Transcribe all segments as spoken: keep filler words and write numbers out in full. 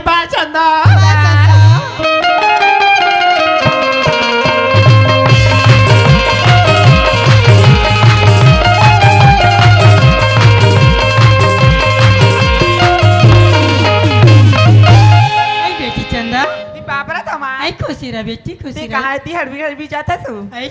बाय चंदा। आई बेटी चंदा। ई बाप रे तमार। आई खुशी रह बेटी, खुशी ते रह। कहाँ है ती हड़बी हड़बी जाता तू? आई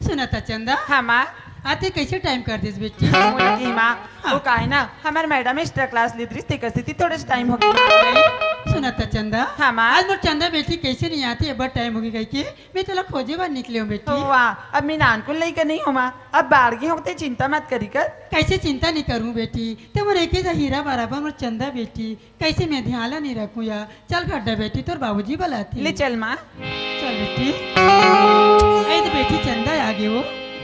सुना था चंदा। हाँ माँ। आते कैसे टाइम कर देस बेटी? बोला कि माँ, हाँ। वो का है ना, हमार मैडम एक्स्ट्रा क्लास लेत रहिस, तेकर सेती थोड़े से टाइम हो गया। आई सुना था चंदा। हाँ माँ। आज मोर चंदा बेटी कैसे नहीं आती, अब टाइम हो गई कह के मैं तोला खोजे बर निकले हूँ बेटी। वाह, अब मैं नानकुन लइका नहीं हूँ माँ, अब बाड़गे हों ते चिंता मत करी कर। कैसे चिंता नहीं करूँ बेटी, ते मोर एक ही हीरा बराबर मोर चंदा बेटी, कैसे मैं ध्यान ला नहीं रखूँ या। चल गड्ढा बेटी, तोर बाबूजी बुलाते ले हैं। चल माँ। चल बेटी। ए तो बेटी चंदा आ गए वो।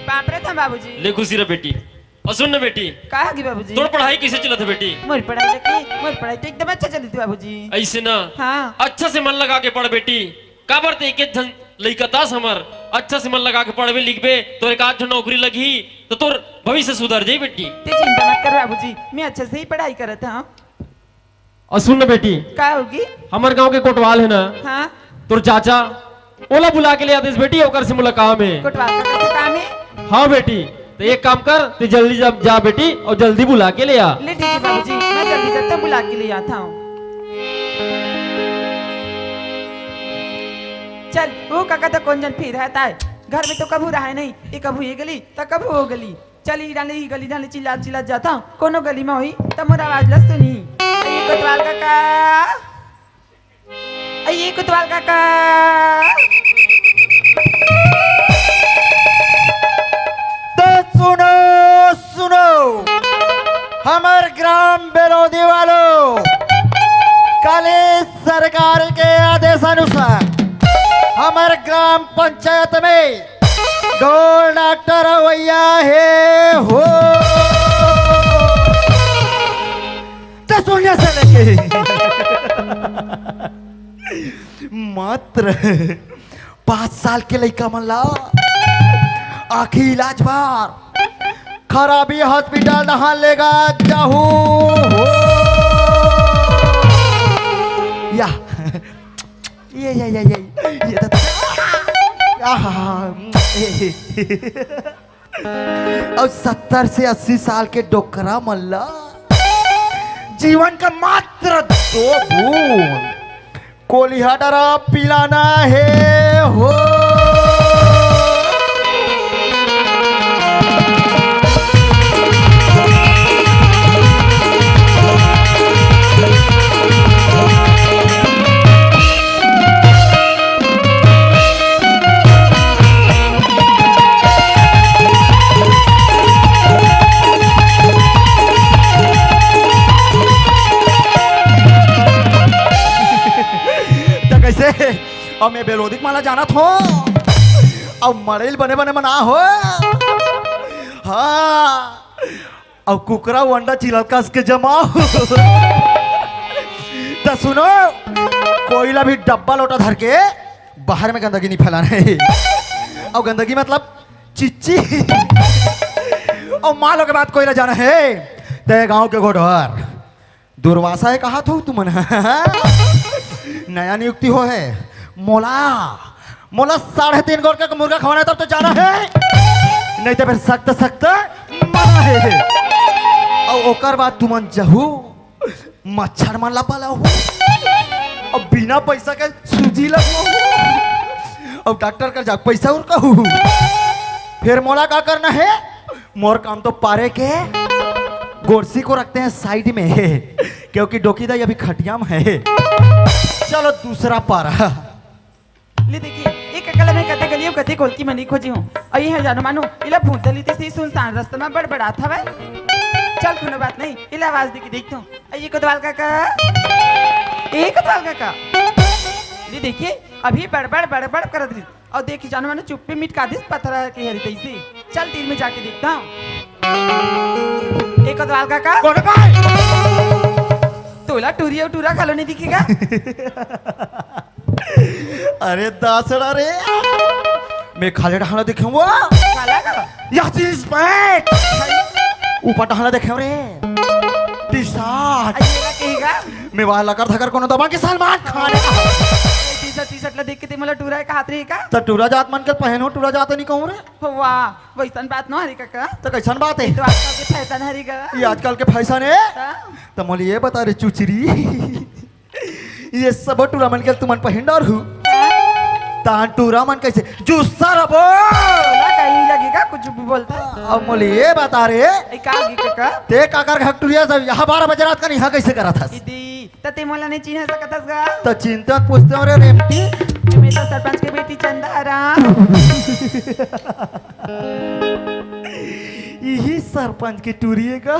बाप रे था बाबूजी। ले खुशी रह बेटी। और सुन ना बेटी, का होगे बाबूजी? तोर पढ़ाई कैसे चलत है बेटी? मोर पढ़ाई लगे, मोर पढ़ाई तो एकदम अच्छा चलत है बाबूजी। ऐसे ना, हाँ। अच्छा से मन लगा के पढ़ बेटी। काबर ते एक एक झन लइका तास हमर, अच्छा से मन लगा के पढ़बे लिखबे, तोर एक आध ठो नौकरी लगही, तो तोर भविष्य सुधर जाई बेटी। ते चिंता मत कर बाबूजी, मैं अच्छा से ही पढ़ाई करत हूँ। और सुन ना बेटी, का होगे? हमर गांव के कोटवाल है ना, हाँ। तोर चाचा, ओला बुला के ले आतेस बेटी, ओकर से मोला काम है। कोटवाल का कैसे काम है? हाँ बेटी, तो एक काम कर, ते जल्दी जा, जा बेटी, और जल्दी बुला के ले आ। ले ठीक है बाबूजी, मैं जल्दी जाता हूँ, बुला के ले आता हूँ। चल, वो काका तो कौन जन फिर है ताय, घर में तो कभू रहे नहीं, ये कभू ये गली, तो कभू वो गली। चल, ई डाले, ई गली डाले, चिल्ला, चिल्ला जाता हूँ। कोनो गली में होई, त मोर आवाज ल सुनी। अये कोतवाल काका, अये कोतवाल काका। तो सुनो, सुनो, हमर ग्राम बेलोदी वालों, काली सरकार के आदेश अनुसार हमर ग्राम पंचायत में गोल डॉक्टर अवैया हे हो। तो सुनिया से लेके मात्र पाँच साल के लइका मन ला आँखी इलाज बर खराबी हॉस्पिटल नहा लेगा जाहू हो। या ये, ये, ये, ये, ये तो, आहा, ए, ए। और सत्तर से अस्सी साल के डोकरा मन ला जीवन का मात्र दो बूंद कोलिहा डरा पिलाना हे हो। त कैसे? अब मैं बेलोदिक माला जानत हो, अब मड़ेल बने बने मना हो। हाँ, अब कुकरा अंडा चिलल कस के जमा हो। त सुनो, कोई ला भी डब्बा लोटा धर के बाहर में गंदगी नहीं फैलाना है। और गंदगी मतलब चिच्ची। और मालो के बाद कोई ला जाना है ते गांव के गोडर दुर्वासा हे कहा थो तुमन। नया नियुक्ति हो है। मोला, मोला साढ़े तीन गोर का मुर्गा खवाना है तब तो जाना है, नहीं तो फिर सख्त सख्त मना है। और ओकर बाद तुमन जहू मच्छर मन ला पालहू, अब बिना पैसा के सूजी लगवाहू, अब डॉक्टर कर जा पैसा उरकाहू। फिर मोला का करना है? मोर काम तो पारे के गोरसी को रखते हैं साइड में, क्योंकि डोकी दाई अभी खटिया में है। चलो दूसरा पारा। ले देखिए, एक अकल में कते गली अउ कते कोलकी मनी खोजी हूँ। अउ ये है जानो मानो, इला भूत दली ते सी सुनसान रास्ता में बड़बड़ात हवय। चल कोनो बात नहीं, इला आवाज दे के देखत हूँ। अये कोतवाल काका, ए कोतवाल काका। ले देखिए, अभी बड़बड़ बड़बड़ करत रही। अउ देखी जानो मानो चुप्पी मिटका दिस पथरा के हरी तैसी। चल तीर में जाके देखता हूँ। ए कोतवाल काका। कोन भाई? तोला टूरी अउ टूरा घलो नहीं दिखेगा। अरे दासड़ा रे, मैं खाली डहाना देखे हूँ। काला का? या चीज बैठ। ऊपर डहाना देखे रे। पिशाच। अये ना कहेगा। मैं वाह लकर धकर कोनो दबा के Salman Khan. T shirt, T shirt ला देख के ते मोला टूरा कहात रही का? त टूरा जात मन के पहनो, टूरा जात नहीं कहूँ रे। वाह, वैसन बात न हरी कका। त कैसन बात है? ये तो आजकल के फैशन हरी का। ये आजकल के फैशन है? हाँ। त मोला ये बता रे चुचरी, ये सब टूरा मन के तुमन पहिन डारहू। तान टूरा मन कैसे जुस्सा रबो। बोला कहीं लगेगा कुछ भी बोलता है। अब मोला ये बता रे, ए, का होगी कका? ते काकर घर टूरिया सब यहाँ बारह बजे रात का नहीं, यहाँ कैसे करत हस? दीदी, त ते मोला नहीं चिन्ह सकत हस गा? त चिंता पूछते हो रे रेमटी। मैं तो सरपंच के बेटी चंदा राम। यही सरपंच के टूरी है का?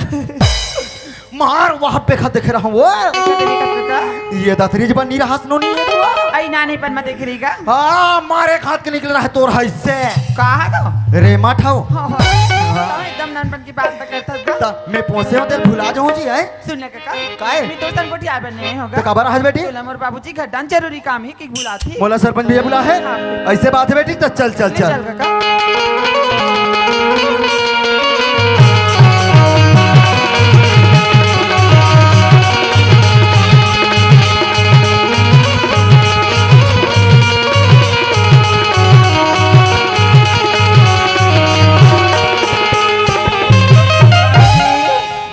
मार वहाँ पे खा देख रहा हूँ वो। देखा तेरी कका? ये दतरी जबान नहीं रहा सुनो नहीं है तो। आई नानी पन में देख रही का? हाँ, मारे खात के निकल रहा है तोर हिस्से। कहा तो? रेमा ठाओ। हाँ, हाँ। हाँ, एकदम नानपन की बात तो करता था। त मैं पोसे होते भुला जाऊँ जी, है? सुन ना कका। काय? मैं तो संगोठी आ बने होगा। त काबर आज बेटी? तोला मोर बाबूजी घर डान जरूरी काम है कि बुलाती। मोला सरपंच भैया बुला है? हाँ। ऐसे बात है बेटी, त चल, चल, ले चल। चल कका।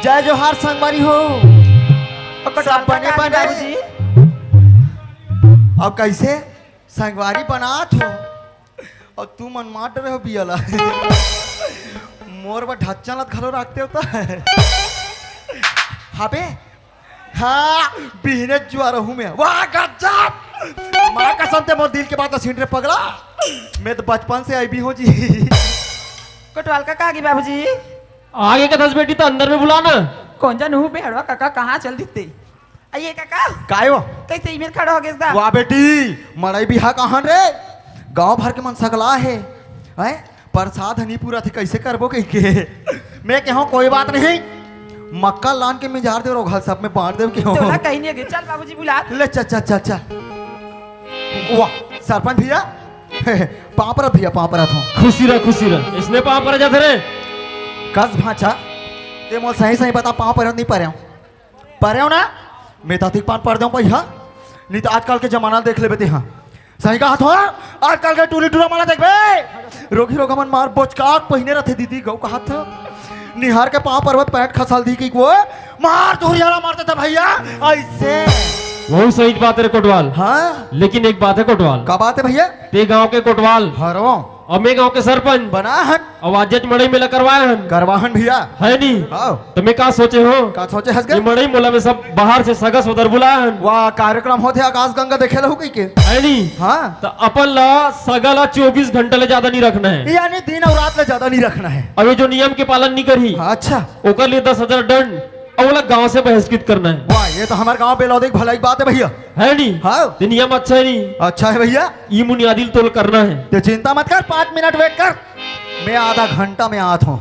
जय जोहार संगवारी हो। ओकर सब डालता बने का बने। बाबूजी? अउ कैसे संगवारी बनात हो? अउ तुमन मार डरे हो बियाला। मोर बर ढच्चन ला घलो राखते हो त। हाबे? हाँ, बिहने जुआ रहूं मैं। वाह, गजब! माँ कसम ते मोर दिल के बात छीन रे पगला। मैं तो बचपन से आई भी हूँ जी। कोटवाल का कहा गई बाबूजी? आगे का दस बेटी तो अंदर में बुला ना। कौन जा नूह बेहड़वा काका कहाँ चल दिते? आइए काका। काय हो? कैसे इमेर खड़ा हो गया दा? वाह बेटी, मड़ई बिहा कहाँ रे? गांव भर के मन सकला है। हैं? प्रसाद ह नहीं पूरा थे, कैसे करबो कहि के। मैं कहूँ कोई बात नहीं, मक्का लान के मिजार दे रोघल सब में बांट देव के हो। तोला कहीं नहीं है, चल बाबूजी बुला। ले चल, चल, चल, चल। वाह, सरपंच भैया, पाँव परत भैया, पाँव परत हूँ। खुशी रह, खुशी रह। इसने पाँव परा जाथे रे। कस भांचा, ते मोल सही सही बता, पाँव परत नहीं परे हूँ। परे हूँ ना? मैं तो अधिक पान पर देऊँ भैया, नहीं तो आजकल के जमाना देख लेबे ते हाँ। सही कहा था, आजकल के टूरी टूरा माला देखबे, रोगी रोगा मन मार बोचकाक पहिने रहते दीदी गौ कहा था। निहार के पाँव पर्वत पैंट खसल दी कि वो मार धुरियाला मारते थे भैया, ऐसे। वहू सही बात है रे कोटवाल। हाँ। लेकिन एक बात है कोटवाल। का बात है भैया? ते गांव के कोटवाल। हरो। अउ मैं गांव के सरपंच। बना हन। अउ आज जज मड़ई मेला करवाए हन। करवाहन भैया। है नी? हाँ। त मैं का सोचे हो? का सोचे हस ये गे? मड़ई मोला में सब बाहर से सगा सोदर बुलाए हन। वाह, कार्यक्रम होथे आकाश गंगा देखे लहू कहि के। है नी? हाँ। त अपन ला सगा ला चौबीस घंटा ले ज्यादा नहीं रखना है। यानी दिन अउ रात ले ज्यादा नहीं रखना है। अब ये जो नियम के पालन नहीं करही, हाँ, अच्छा। ओकर लिए दस हजार दंड, अउ ओला गांव से बहिष्कृत करना है। वाह, ये तो हमारे गांव बेलौदी के भलाई की बात है भैया। है नी? हाँ। ते नियम अच्छा है नी? अच्छा है भैया। ई मुनियादी ल तोल करना है। ते चिंता मत कर, पाँच मिनट wait कर, मैं आधा घंटा में आत हूँ।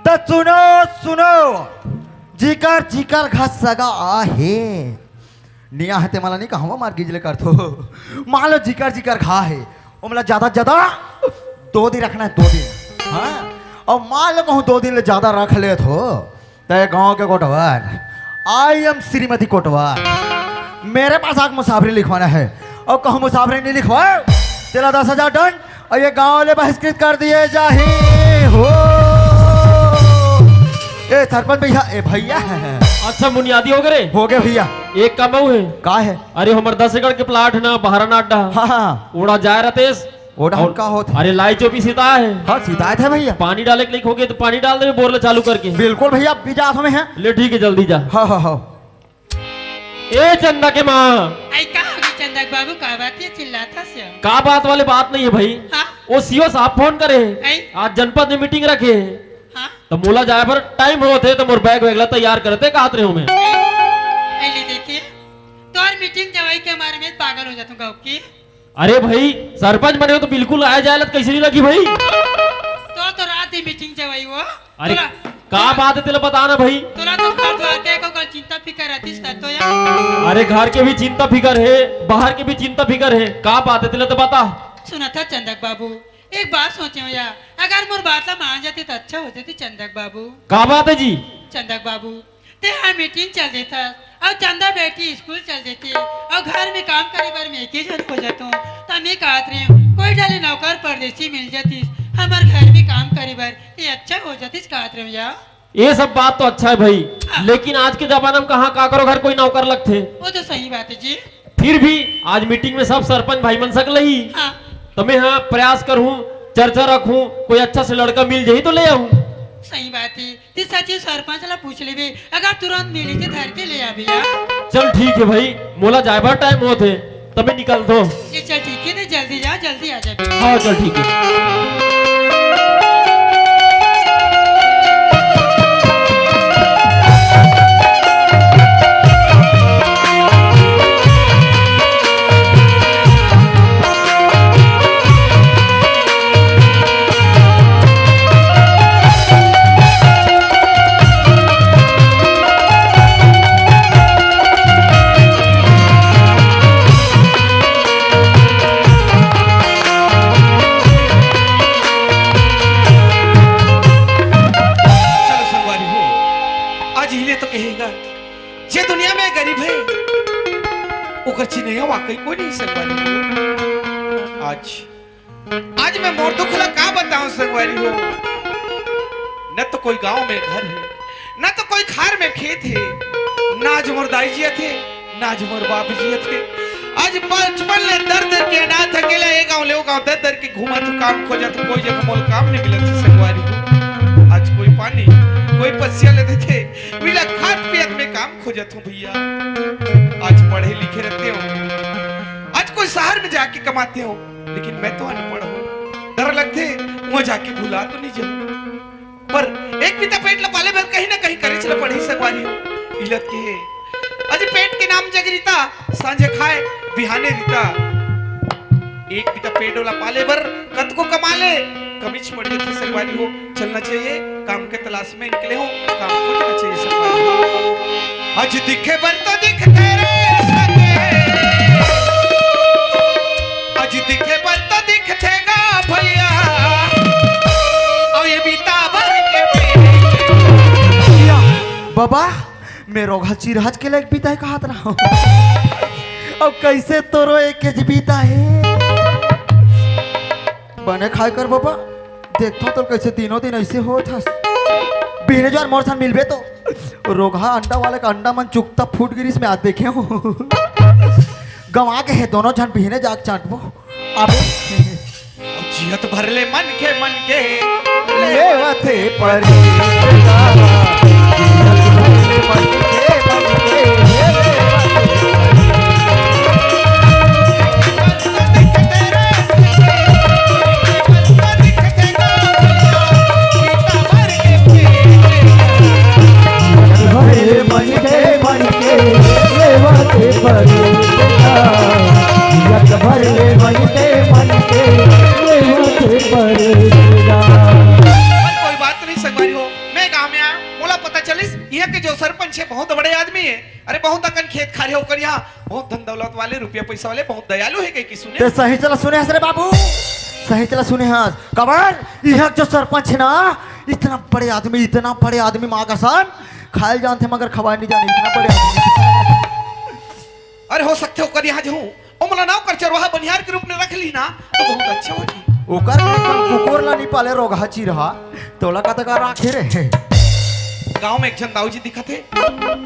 त सुनो, सुनो, जिकर जिकर घर सगा आहे, निया हे ते मला नहीं कहूँ, मार गिजले कर थो। मान लो जिकर जिकर घा है, ओमला ज्यादा ज्यादा दो दिन रखना है, दो दिन। हाँ, अउ मान लो कहूँ दो दिन ले ज्यादा रख ले थो, ते गांव के कोटवार, I am श्रीमती कोटवार, मेरे पास आके मुसाफरी लिखवाना है। अउ कहूँ मुसाफरी नहीं लिखवाए, तेला दस हजार दंड, अउ ये गांव ले बहिष्कृत कर दिए जाही हो। ए सरपंच भैया, ए भैया। अच्छा मुनियादी हो गए रे? हो गए भैया। एक काम अउ है। का है? अरे हमर दस एकड़ के प्लाट है ना, बहरा नाटा। हाँ, हाँ। ओड़ा जाए रहतेस। ओड़ा अउ का होत है? अरे लाई चोपी सीता है। हाँ, सीता है भैया। पानी डाले के नहीं होगे तो पानी डाल दे बोर ले चालू करके। बिल्कुल भैया, अभी जात हमें हैं। ले ठीक है, जल्दी जा। हाँ, हाँ, हाँ। ए चंदा के माँ। आई का हो गई चंदा के बाबू, का बात ये चिल्लात हस? का बात वाले बात नहीं है भाई। हाँ? वो सीओ साहब फोन करे। आई? आज जनपद में मीटिंग रखे। हाँ? तो मोला जाए पर टाइम होत है तो मोर बैग वैग ला तैयार करते कहत रहे हूँ मैं। आई ले देखे, तोर मीटिंग जवाई के मारे में पागल हो जात हूँ गाँव की। अरे भाई, सरपंच बने हो तो बिल्कुल आए जाए ला तो कैसे नहीं लगी भाई? तो, तो रात ही मीटिंग जवाई वो। अरे, तोला, का तोला, बात है, तेला बता ना भाई। तोला तो घर द्वार के को कल चिंता फिकर रहतीस त तो यार। अरे, घर के भी चिंता फिकर है, बाहर के भी चिंता फिकर है। का बात है, तेला तो बता। सुनत हस चंदक बाबू, एक बात सोचे हंव यार, अगर मोर बात ला मान जाते त अच्छा हो जाते चंदक बाबू। का बात हे जी? चंदक बाबू, ते हा मीटिंग चल देथस अउ चंदा बेटी स्कूल चल देथे अउ घर में काम करे बर मैं एके झन हो जाथंव। त मैं कहत रहेंव कोई डाले नौकर परदेसी मिल जातिस हमर घर में काम करे बर, ते अच्छा हो जातिस कहत रहेंव यार। ये सब बात तो अच्छा हे भाई, हाँ। लेकिन आज के जमाना में कहाँ काकरो घर कोई नौकर लगथे? वो तो सही बात हे जी। फिर भी आज मीटिंग में सब सरपंच भाई मन सकलही। हाँ। त मैं हा प्रयास करहूँ, चर्चा रखहूँ, कोई अच्छा से लड़का मिल जाही तो ले आहूँ। सही बात हे, ते सचिव सरपंच ला पूछ लेबे, अगर तुरंत मिली ते धर के ले आबे यार। चल ठीक हे भाई, मोला जाए बर टाइम होत हे, त मैं निकलथंव। ये चल ठीक हे, ते जल्दी जा, जल्दी आ जाबे। हाँ चल ठीक हे। चलो संगवारी हो, आज इही ले तो कहे गा, जे दुनिया में गरीब हे, ओकर चिन्हैया वाकई कोई नहीं संगवारी हो। आज आज मैं मोर दुख ला का बतावंव संगवारी हो, न तो कोई गांव में घर हे, न तो कोई खार में खेत हे, न आज मोर दाई जियत हे, न आज मोर बाप जियत हे। आज बचपन ले दर दर के अनाथ अकेला ए गांव ले ओ गांव दर दर के घूमत हंव, काम खोजत हंव, कोई जगह मोला काम नहीं मिलत हे संगवारी हो। आज कोई पानी, कोई पसिया ले देथे, मिला खात पियत में काम खोजत हंव भैया। आज पढ़े लिखे रहते हंव, आज कोई शहर में जाके कमाते हंव, लेकिन मैं तो अनपढ़ हंव। डर लगथे, उहां जाके भुला तो नहीं जाहूं। पर एक बिता पेट ला पाले बर कहीं ना कहीं करेच ला पड़ही संगवारी हो। इही ले तो कहे, अजी पेट के नाम जगरीता, सांझे खाए, बिहाने रीता। एक बिता पेट वाला पाले बर कतको कमा ले, कमीच पड़ जाथे संगवारी हो। चलना चाहिए, काम के तलाश में निकले हंव, काम खोजना चाहिए संगवारी हो। अजी दिखे बर तो दिखथे रे संगे, अजी दिखे बर तो दिखथे गा भैया, अउ ये बिता बर के या, बाबा, मैं रोगहा चिरहा के लायक बिता हे कहत रहंव। अउ कइसे तोरो एकेच बिता हे। बने खाए कर बाबा, देखथंव तो कइसे दिनों दिन अइसे होत हस। बिहने जुवार मोर संग मिलबे तो रोगहा अंडा वाले के अंडा मन चुकता फूट गिरिस, मैं आज देखे हंव। गंवा गे हे दोनों झन, बिहने जाके चांटबो। अबे जियत भर ले मन के मन के लेवत हे परे। भर ले मन के मन के लेवत परे। जियत भर ले मन के मन के लेवत परे। पर कोई बात नहीं संगवारी हो, मैं गांव में आया, मोला पता चलिस, इहां के जो सरपंच हे बहुत बड़े आदमी हे। अरे बहुत अकन खेत खार हे ओकर इहां, बहुत धन दौलत वाले, रुपया पैसा वाले, बहुत दयालु हे कहिके सुने। ते सहीच ला सुने हस रे बाबू, सहीच ला सुने हस। काबर इहां जो सरपंच हे ना, इतना बड़े आदमी, इतना बड़े आदमी माँ कसम, खाए ल जानथे मगर खवाए नहीं जाने, इतना बड़े आदमी। अरे हो सकथे ओकर इहां जाहूं, ओ मोला नौकर चरवाहा बनिहार के रूप में रख लिही ना, तो बहुत अच्छा हो जाही। ओकर में एकदम कुकुर ला नहीं पाले, रोगहा चिरहा, तोला का तका राखे रे। गांव में एक झन दाऊ जी दिखत हे,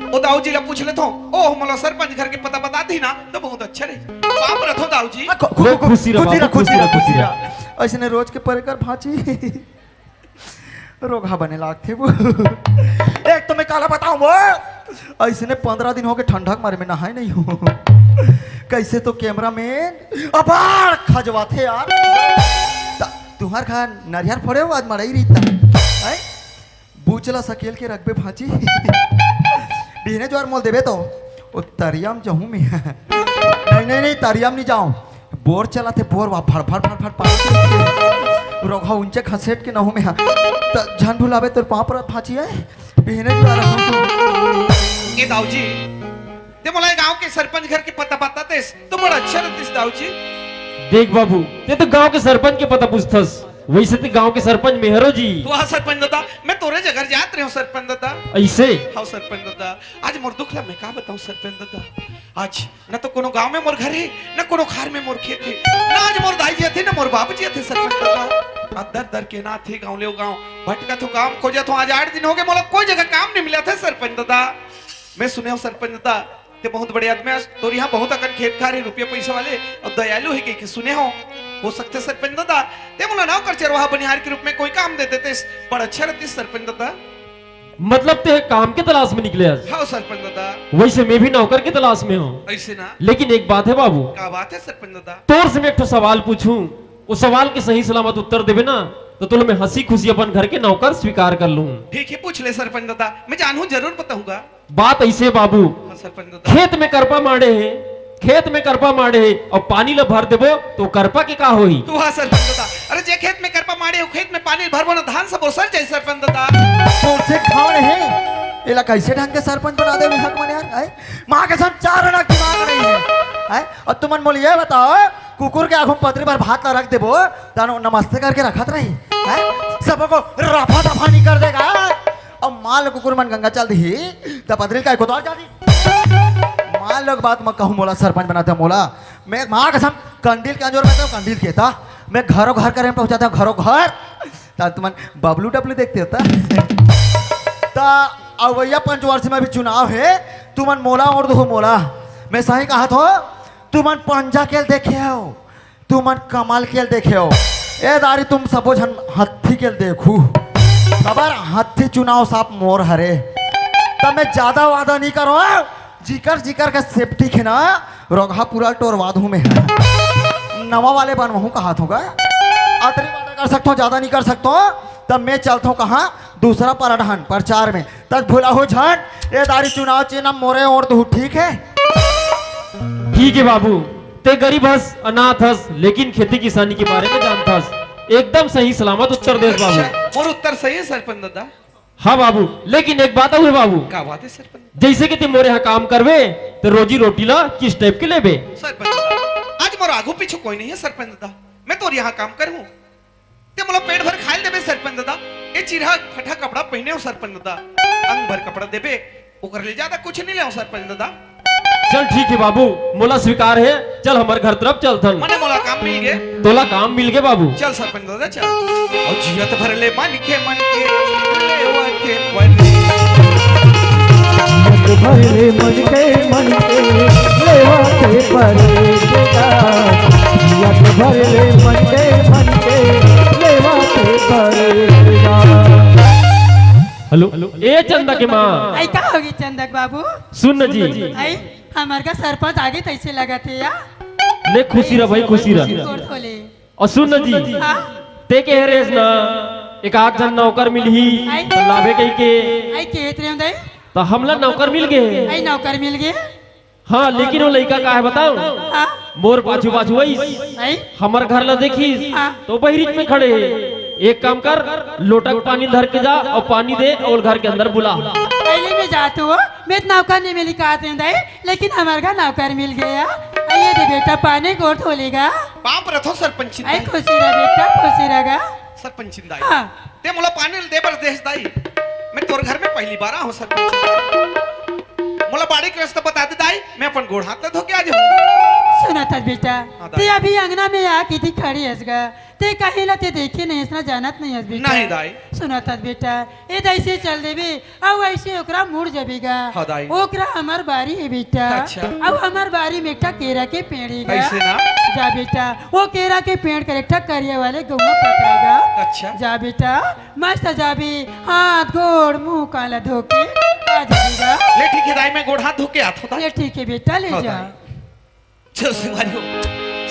ओ दाऊ जी ला पूछ लेथंव, ओ मोला सरपंच घर के पता बता दिही ना, तो बहुत अच्छा रही। पाँव परथंव दाऊ जी। आ, खु-, खु-, ले, खु-, खुशी रह खुशी रह, बाबू, खुशी खुशी रह, रह, खुशी खुशी रह। रह। अइसने रोज के परे कर भांची। रोगहा बने लागथे वो। एक तो मैं काला बतावंव वो, अइसने पंद्रह दिन हो गे ठंडा के मारे में नहाए नहीं हंव। कइसे तो कैमरामैन अबाड़ खजवाथे यार। त-, तुंहर घर नरियर फोड़े हो आज मड़ई रहिता। हैं? बूच ला सकेल के रखबे भांची। बिहने जुवार मोल देबे तो ओ तरिया म जाहूं मैं। नहीं, नहीं, नहीं, तरिया म नहीं जावंव। बोर चलाथे, बोर वा फड़, फड़, फड़, फड़, पानी। रोगहा उंचे खसेट के नहूं मैं हा। त झन भुलाबे तोर पाँव परत भांची हे। बिहने जुवार ए दाऊ जी, ते मोला ए गांव के सरपंच घर के पता बता देस, तो बड़ा अच्छा रहतिस दाऊ जी। देख बाबू, ते तो गांव के सरपंच के पता पूछथस, वइसे ते गांव के सरपंच मेहरो जी। वाह सरपंच दादा, मैं तोरे जगह जात रहे हूँ सरपंच दादा। अइसे? हाँ सरपंच दादा, आज मोर दुख ला मैं का बताऊँ सरपंच दादा। आज न तो कोनो गांव में मोर घर हे, न कोनो खार में मोर खेत हे, न आज मोर दाई जी आथे, न मोर बाप जी आथे सरपंच दादा। अब दर दर के ना थे गांव ले गांव, भटका थो काम खोजा थो, आज आठ दिन हो गए, मोला कोई जगह काम नहीं मिला था सरपंच दादा। मैं सुने हूँ सरपंच दादा, ते बहुत बड़े आदमी हस, तोर यहाँ बहुत अकन खेत खार हे, रुपया पैसा वाले अउ दयालु हे कहिके सुने हूँ। हो सकथे सरपंच दादा, ते मोला नौकर चरवाहा बनिहार के रूप में कोई काम दे देते, बड़ा अच्छा रहती सरपंच दादा। मतलब ते काम के तलाश में निकले हस? हाँ सरपंच दादा। वैसे मैं भी नौकर के तलाश में हूँ। ऐसे ना? लेकिन एक बात है बाबू। का बात है सरपंच दादा? तोर से मैं एक ठो सवाल पूछूं, वो सवाल के सही सलामत उत्तर देबे ना, तो तोला मैं हंसी खुशी अपन घर के नौकर स्वीकार कर लूं। ठीक है, पूछ ले सरपंच दादा, मैं जानहूं जरूर बताऊंगा। बात ऐसे बाबू, हाँ, सरपंच दादा। खेत में करपा माड़े हे, खेत में करपा माड़े हे अउ पानी ला भर देबो तो करपा के का होही? वाह सरपंच दादा, अरे जे खेत में करपा माड़े हो, खेत में पानी भरबो ना, धान सब ओसर जाए सरपंच दादा। तोर से खाड़ हे, एला कैसे ढंग के सरपंच बना दे हक मन यार, हैं? माँ कसम चार आना दिमाग नहीं है, हैं? और तुमन मोला ये बताओ, कुकुर के आगू में पतरी भर भात ला रख देबो, तानो नमस्ते करके रखत रही, हैं? सबको रफा दफा नहीं कर देगा। अब मान लो कुकुर मन गंगा चल दी, त पतरी काय कोतवाल चल दी। मान लो बात मैं कहूँ मोला सरपंच बनाते मोला, मैं माँ कसम कंडील के अंजोर में तो कंडील के था, मैं घरों घर करे में पहुँचाता हूँ, घरों घर। ता तुमन बबलू डबलू देखते हो ता? ता अवैया पंचवर्षी में भी चुनाव है, तुमन मोला और दो मोला, मैं सही कहा थो, तुमन पंजा केल देखे हो, तुमन कमल केल देखे हो, ए दारी तुम सबो झन हत्थी केल देखू, खबर हत्थी चुनाव साफ मोर हरे, तब मैं ज्यादा वादा नहीं करो, जिकर जिकर का सेप्टिक है ना, रोगहा पूरा टोरवा दूं मैं। नवा वाले बनवाहूं कहा थोगा। अतरी वादा कर सकता हूँ, ज्यादा नहीं कर सकता हूँ। तब मैं चलता हूँ कहाँ? दूसरा परडहन प्रचार में। तब भुला हो झन, ए दारी चुनाव चिन्ह मोरे और तू, ठीक है? ठीक है बाबू, ते गरीब हस, अनाथ हस, लेकिन खेती किसानी के बारे में जानत हस। एकदम सही सलामत उत्तर देस बाबू। अच्छा, मोर उत्तर सही है सरपंच दादा? हाँ बाबू, लेकिन एक बात अउ हे बाबू। का बात है सरपंच? जैसे कि ते मोरे यहाँ काम करबे, तो रोजी रोटी ला किस टाइप के लेबे? सरपंच दादा, आज मोर आगू पीछू कोई नहीं है सरपंच दादा, मैं तोर यहाँ काम करूँ, ते मोला पेट भर खाए देबे सरपंच दादा। ए चिरहा फटा कपड़ा पहने हो सरपंच दादा, अंग भर कपड़ा देबे, ओकर ले ज्यादा कुछ नहीं ले सरपंच दादा। चल ठीक है बाबू, मोला स्वीकार है, चल हमर घर तरफ चलथन। मने मोला काम मिल गे। तोला काम मिल गे बाबू। चल सरपंच दादा चल। और जियत भर ले मन के मन के लेवा के परे। जियत भर ले मन के मन के लेवा के परे बेटा। जियत भर ले मन के मन के लेवा के परे बेटा। हेलो, ए चंदा के माँ। आई का होगी चंदा के बाबू? सुन न जी। आई, हमर का सरपंच आगे तैसे लगत है या? ले खुशी रह भाई, खुशी रह। गोड़ धोले। और सुन न जी, हाँ? ते के हरेस ना, एक आध झन नौकर मिलही, आई? तो लाभे कही के। आई के हेत रे दाई? तो हमला नौकर मिल गए। आई नौकर मिल गए? हाँ, लेकिन वो लइका का है बताओ? हाँ? मोर पाछू पाछू आइस, आई? हमर घर ला देखिस, हाँ। तो बहिरीच में खड़े है। एक काम कर, लोटा के पानी धर के जा और पानी दे और घर के अंदर बुला। पहले मैं जात हूँ, मैं तो नौकर नहीं मिली कहा थे दाई, लेकिन हमर घर नौकर मिल गया। ये दे बेटा पानी गोड़ धो लेगा। पाप रथो सरपंच आई दाई। खुशी रह बेटा, खुशी रहेगा। सरपंच दाई। हाँ। ते मोला पानी दे बर देस दाई। मैं तोर घर में पहली बार आहूं सरपंच दाई। मोला बाड़ी के रास्ता बता दे दाई, मैं अपन गोड़ हाथ ला धो के आ जाऊं। सुनत हस बेटा, हाँ, दाई। ते अभी अंगना में आ किती खड़ी हस गा, ते कहीं ला ते देखे नहीं हस ना, जानत नहीं हस बेटा। नहीं दाई। सुनत हस बेटा, ए दाई से चल देबे, अउ ऐसे ओकरा मुड़ जबेगा। हाँ, दाई। ओकरा हमर बारी है बेटा। अच्छा। अउ हमर बारी में एक ठा केरा के पेड़ है गा। ऐसे ना? जा बेटा, वो केरा के पेड़ कर एक ठा करिया वाले गौवा पकड़ेगा। अच्छा। जा बेटा, मस्त जाबे, हाथ गोड़ मुंह काला धो के आ जाबे गा। ले ठीक है दाई, मैं गोड़ हाथ धो के आत होता। ले ठीक है बेटा, ले हाँ, जा। दाई। चल संगवारी हो,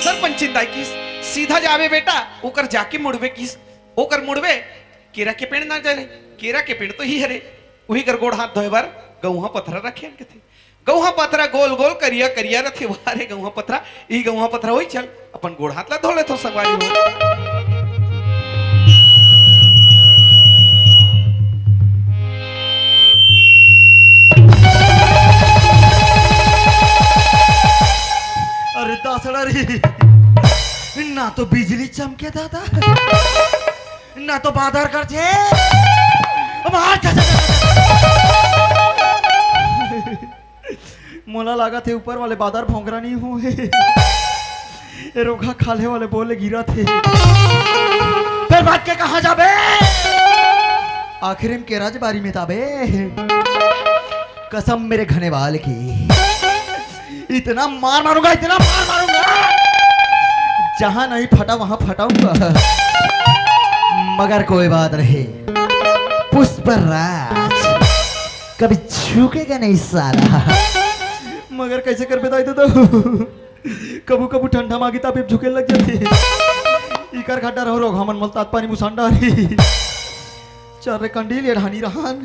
सरपंच चिंता किस, सीधा जाबे बेटा, ओकर जाके मुड़बे किस, ओकर मुड़बे, केरा के पेड़ ना जाए, केरा के पेड़ तो ही हरे, उही कर गोड़ हाथ धोए बर गौहा पथरा रखे हन कथे। गौहा पथरा गोल गोल करिया करिया रथे, वाह रे गौहा पथरा, ई गौहा पथरा होई, चल अपन गोड़ हाथ ला धो लेथो संगवारी हो। अरे दासड़ा रे, ना तो बिजली चमके दादा, ना तो बादर करथे। मार, मोला लागत हे ऊपर वाले बादर भोंगरा नहीं हुए। ए रोगहा खाल्हे वाले बोले गिरत हे। फेर बाच के कहाँ जाबे? आखिरी में के राजबारी में ताबे। कसम मेरे घनेवाल की, इतना मार मारूंगा, इतना मार मारूंगा, जहां नहीं फटा वहां फटाऊंगा। मगर कोई बात नहीं, पुष्पराज कभी झुकेगा नहीं साला। मगर कैसे कर बताई तो, तो? कभू कभू ठंडा मागी तापे झुके लग जाथे। इकर खड्डा रहो रोगहा मन मलतात पानी मुसांडा रे। चल रे कंडील, ये ढानी रहन।